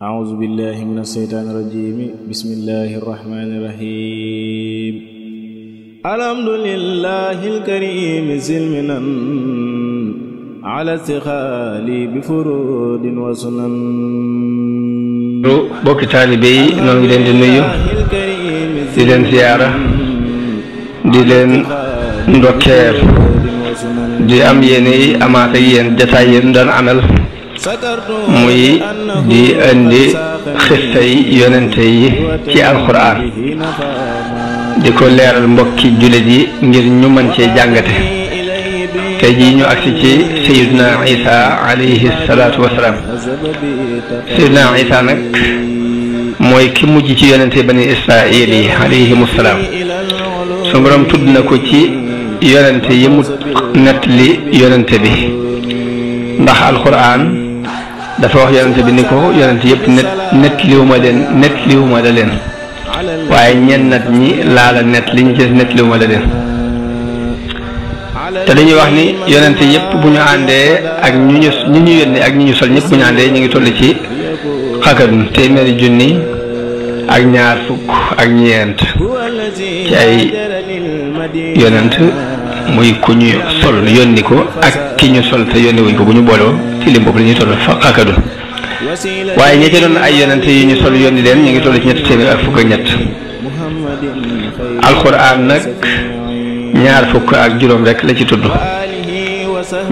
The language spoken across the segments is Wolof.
أعوذ بالله من الشيطان الرجيم بسم الله الرحمن الرحيم الحمد لله الكريم سلمنا على استخالي بفروض وسنن bokki taalibe yi noo ngi leen di nuyu di leen ziyaara di leen ndokkeel di am yéene yi amaat ak yéen jataay yéen daan amal muy di indi xistay yonente yi ci alxuraan di ko leeral mbokki jullit yi ngir ñu mën cee jàngate tey jii ñu agsi ci Seydina Isa alayhi salaatu wasalaam. Seydina Isa nag mooy ki mujj ci yonente bani Israil yi alayhimu salaam. su borom tudd na ko ci yonente yi mu nettali yonente bi ndax alxuraan dafa wax yonente bi ni ko yonente yëpp nettaliwuma la leen waaye ñenn nat ñi laala nett li ñu ci nettaliwuma la leen te dañuy wax ni yonente yëpp bu ñu àndee ak ñu yónni ak ñu sol ñëpp bu ñu àndee ñu ngi toll ci xakadun téeméeri junni ak ñaar fukk ak ñeent ci ay yonent muy ku ñu sol yónni ko ak ki ñu sol te yónni wuñ ko bu ñu booloo ci lim boobu la ñuy toll fa xakadun waaye ñi ci doon ay yonent yi ñu sol yónni leen ñu ngi toll ci ñetti téeméer ak fukk ak ñett alxuraan nag ñaar fukk ak juróom rek la ci tudd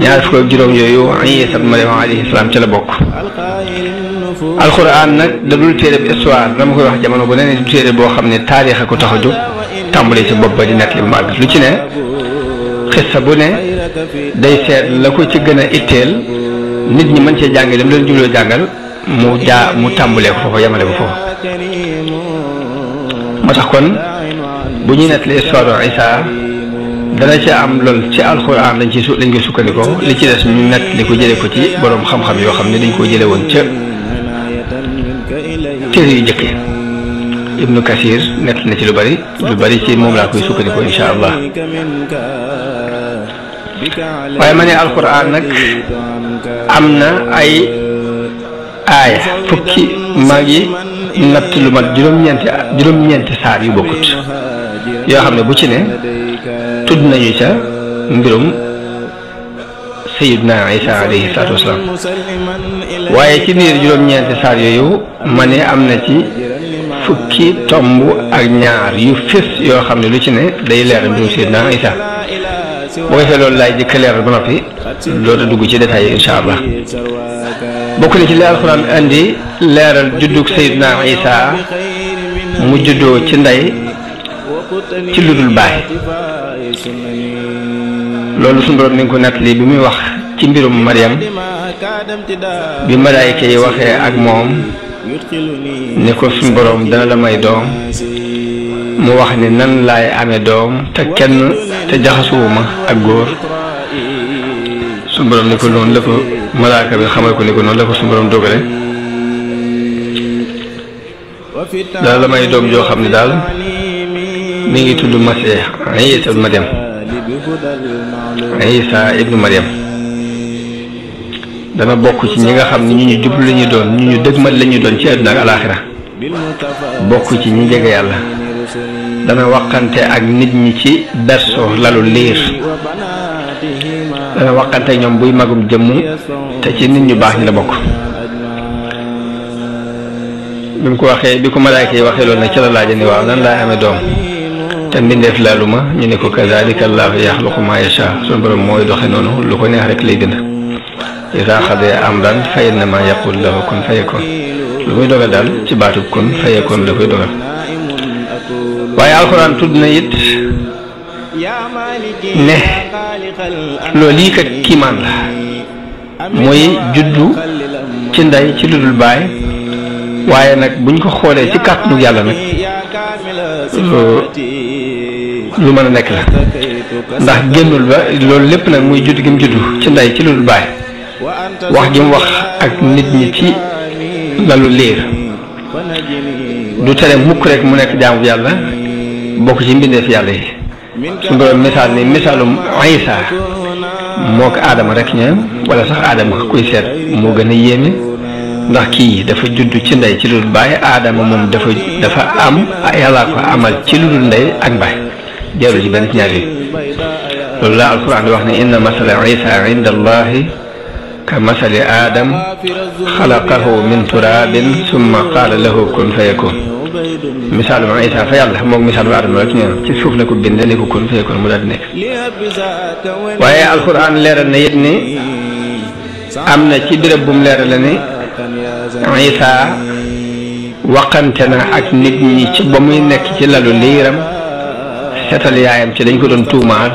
ñaar fukk ak juróom yooyu Iisa ibn Maryam alayhi salaam ca la bokk. alxuraan nag da dul téere bi histoire dama koy wax jamono bu ne du téere boo xam ne taarix a ko tax a jóg tàmbalee ci bopp ba di nekk li màgg lu ci ne xissa bu ne day seet la ko ci gën a itteel nit ñi mën cee jàngale mu leen jubloo jàngal mu tàmbalee ko foofu yemale ko foofu moo tax kon bu ñuy nettali histoire Isa dana ci am lool ci alxuraan lañ koy sukkandikoo li ci des ñu nett li ko jëlee ko ci boroom xam-xam yoo xam ne dañ koo jëlee woon ca téere yu njëkk Ibnu Kasir nett na ci lu bari ci moom laa koy sukkandikoo insha allah waaye ma ne alxuraan nag am na ay aaya fukki maa ngi natt lu mat juróom-ñeenti saar yu bokkut yoo xam ne bu ci ne tudd nañu ca mbirum Sayyidina Isa alayhi salaatu wasalaam waaye ci biir juróom-ñeenti saar yooyu ma ne am na ci fukki tomb ak ñaar yu fés yoo xam ne lu ci ne day leeral mbirum Sayyidina Isa boo defee loolu laay jëkk leeral ba noppi loolu dugg ci détails yi incha allah bokk na ci li alxuraan indi leeral juddug Sayyidina Isa mu juddoo ci ndey ci lu dul baay loolu suñu borom ni nga ko nettali bi muy wax ci mbirum Maryam bi malaayika yi waxee ak moom ni ko suñu borom dana la may doom mu wax ni nan laay amee doom te jaxasuwuma ak góor suñu borom ni ko noonu la ko malaaka bi xamal ko ni ko noonu la ko suñu borom dogale dana la may doom joo xam ne daal mi ngi tudd Masiix Iisa ibnu Maryam Iisa ibnu Maryam dana bokk ci ñi nga xam ne ñu jublu la ñu doon ñu dëgmal la ñu doon ci àdduna ak alaaxira bokk ci ñi jege yàlla dana waxante ak nit ñi ci berso lalu liir dana waxante ak ñoom buy magum jëmm te ci nit ñu baax ñi la bokk bi mu ko waxee bi ko malaayka yi waxee loolu nag ca la laaja ni waaw nan laay amee doom te mbindeef laalu ma ñu ne ko kazalika allahu yaxluqu ma yasha suñu borom mooy doxe noonu lu ko neex rek lay bind iza xadee amran fa innama yaqul lahu kun fayakun lu muy dogal daal ci baatub kun fayakun la koy dogal waaye alxuraan tudd na it ne loolu lii kat kiimaan la mooy juddu ci ndey ci lu dul baay waaye nag buñ ko xoolee ci kàttanu yàlla nag lu mën a nekk la ndax génnul ba loolu lépp nag muy judd gi mu juddu ci ndey ci lu dul baay wax gi mu wax ak nit ñi ci lalu liir du tere mukk rek mu nekk jaamu yàlla bokk ci mbindeef yàlla yi suñu borom misaal ni misaalum Isa moo ko aadama rek ña wala sax aadama kuy seet moo gën a yéeme ndax kii dafa judd ci ndey ci lu dul baay aadama moom dafa am yàllaa ko amal ci lu dul ndey ak baay jarul ci benn ci ñaar yi loolu la alquran di wax ne inna masala isa inda allahi ka masali aadam xalaqahu min turabin summa qaala lahu kun fayakun misaalum isa fa yàlla moom misaalum aadama rek ñoom ci suuf la ko bind ni ko kun fayakun mu daal di nekk waaye alquran leeral na it ni am na ci béréb bu mu leeral la ni isa waqante na ak nit ñi ci ba muy nekk ci lalu liiram seetal yaayam ci dañ ko doon tuumaal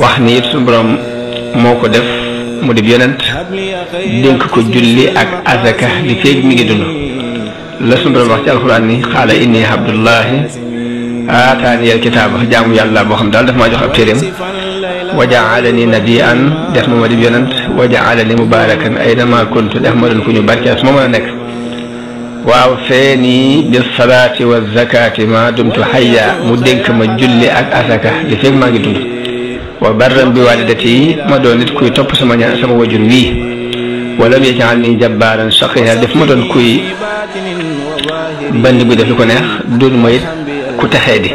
wax ni it suñu borom moo ko def mu di yonent dénk ko julli ak azaka li feeg mi ngi dund la suñu borom wax ci alxuraan ni xaala inni abdullahi aataani al kitaaba jaamu yàlla boo xam daal daf maa jox ab téeréem wa jaalani nabiyan def ma di yonent wa jaalani mubarakan aynama kuntu def ma doon ku ñu barkeel su ma mën a nekk waaw feeni bil salaati wa zakaati ma dumtu hayya mu dénk ma julli ak azaka li feeg maa ngi dund wa barran bi walidati ma doon nit kuy topp sama wajur wii wala bi yaj'alni jabbaaran shaqiyya def ma doon kuy band bi def lu ko neex doon ma it ku texee di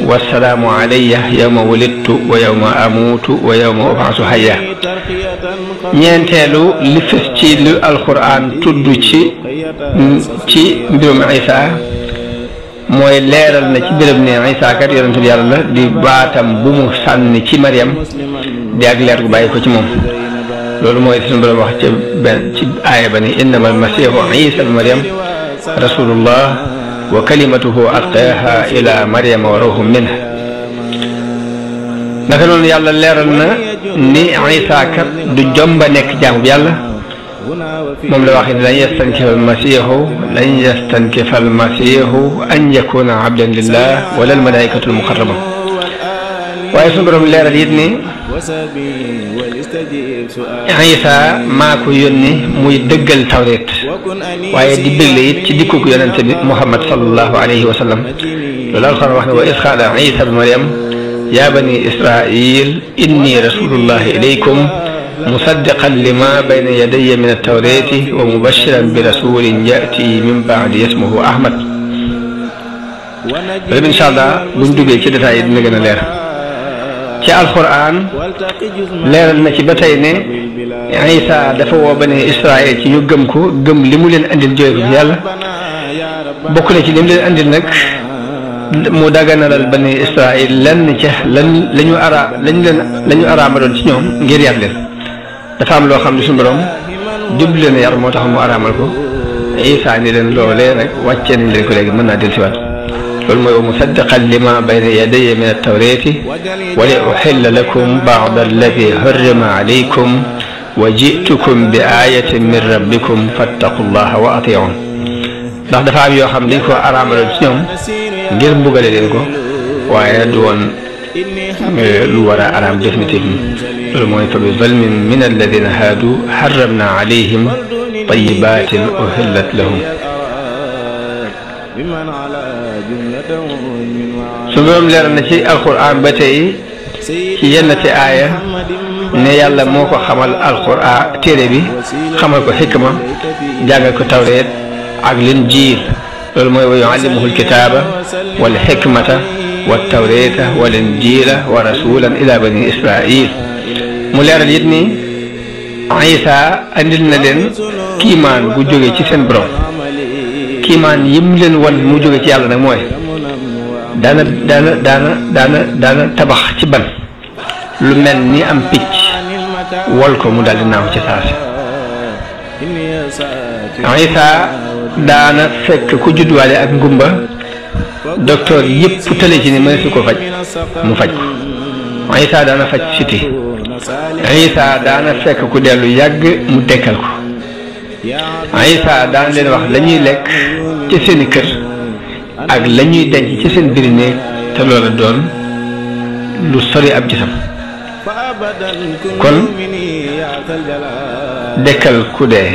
wasalaamu alayya yawma wulidtu wa yawma amuutu wa yawma ub'asu hayya ñeenteelu li fës ci lu alquran tudd ci mbirum Isa mooy leeral na ci béréb ne Isa kat yonent bi yàlla la di baatam bu mu sànni ci Maryam di ak leer gu bàyyi ko ci moom loolu mooy suñu borom wax ci aaya ba ni innama almasihu Isa bi Maryam rasulullah wa kalimatuhu alqaaha ila Maryama wa ruhun minha naka noonu yàlla leeral na ni Isa kat du jomba nekk jaamu bi yàlla moom la wax ni lan yastankifa almasihu an yakuna abdan lillah wala almalaikatu almuqarrabun waaye suñu borom leeral it ni Isa maa ko yónni muy dëggal tawreet waaye di bégle it ci dikku yonente bi Muhammad sallallahu alayhi wa sallam loolu alxuraan wax ne wa is qaala Isa bi Maryam ya bani Israil inni rasulullahi ilaykum musaddiqan lima bayna yadayya min at-tawrati wa mubashiran bi rasulin yati min ba'di ismuhu Ahmad loolu incha allah buñ duggee ci détails yi dina gën a leer ci alquran leeral na ci ba tey ne Isa dafa woo bani Israil ci ñu gëm ko gëm li mu leen andil jóge ko ci yàlla bokk na ci li mu leen andil nag mu daganalal bani Israil lenn ca lañu araamaloon ci ñoom ngir yar leen dafa am loo xam ne suñu borom jublu leen yar moo tax mu araamal ko Isa ni leen loolee rek wàccee nañ leen ko léegi mën naa dellusiwaat loolu mooy wa musaddiqan lima bayna yadayya min at-tawrati wa li uhilla lakum ba'da alladi harrama alaykum wa ji'tukum bi ayatin min rabbikum fattaqullaha wa ati'un ndax dafa am yoo xam dañ ko araamaloon ci ñoom ngir mbugale leen ko waaye du woon lu war a araam définitivement loolu mooy fa bi zulmin min alladina haadu harramna alayhim tayyibatin uhillat lahum su borom leer na ci alquran ba tey ci yenn ci aaya ne yàlla moo ko xamal alquran téere bi xamal ko xikma jàngal ko tawreet ak linjiil loolu mooy wa yuallimuhu alkitaaba wal xikmata wa tawreeta wal injiila wa rasulan ila bani israil mu leeral it ni Isa andil na leen kiimaan gu jóge ci seen borom kiimaan yim leen wan mu jóge ci yàlla nag mooy daana tabax ci ban lu mel ni am picc wol ko mu daldi naaw ci saasi Isa daana fekk ku juddwaale ak ngumba docteur yëpp tële ci ni mëne su ko faj mu faj ko Isa daana faj siti Isa daana fekk ku dellu yàgg mu dekkal ko Isa daan leen wax la ñuy lekk ci seeni kër ak la ñuy denc ci seen biir néeg te loola doon lu sori ab gisam kon dekkal ku dee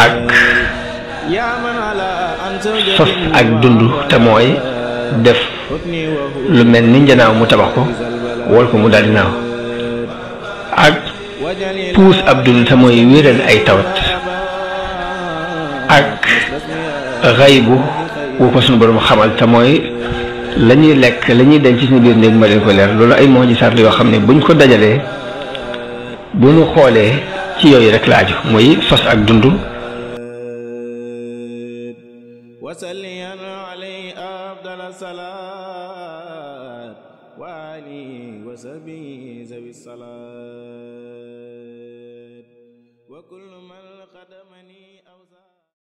ak sos ak dund te mooy def lu mel ni njanaaw mu tabax ko wol ko mu daldi naaw ak puus ab dund te mooy wéral ay tawat ak xaybu wu ko suñu borom xamal te mooy la ñuy lekk la ñuy denc ci suñu biir néeg ma leen ko leer loolu ay mujisaat la yoo xam ne buñ ko dajalee bu ñu xoolee ci yooyu rek la aju mooy sos ak dund وسليا عليه أفضل الصلاة وآله وصحبه ذوي الصلاة وكل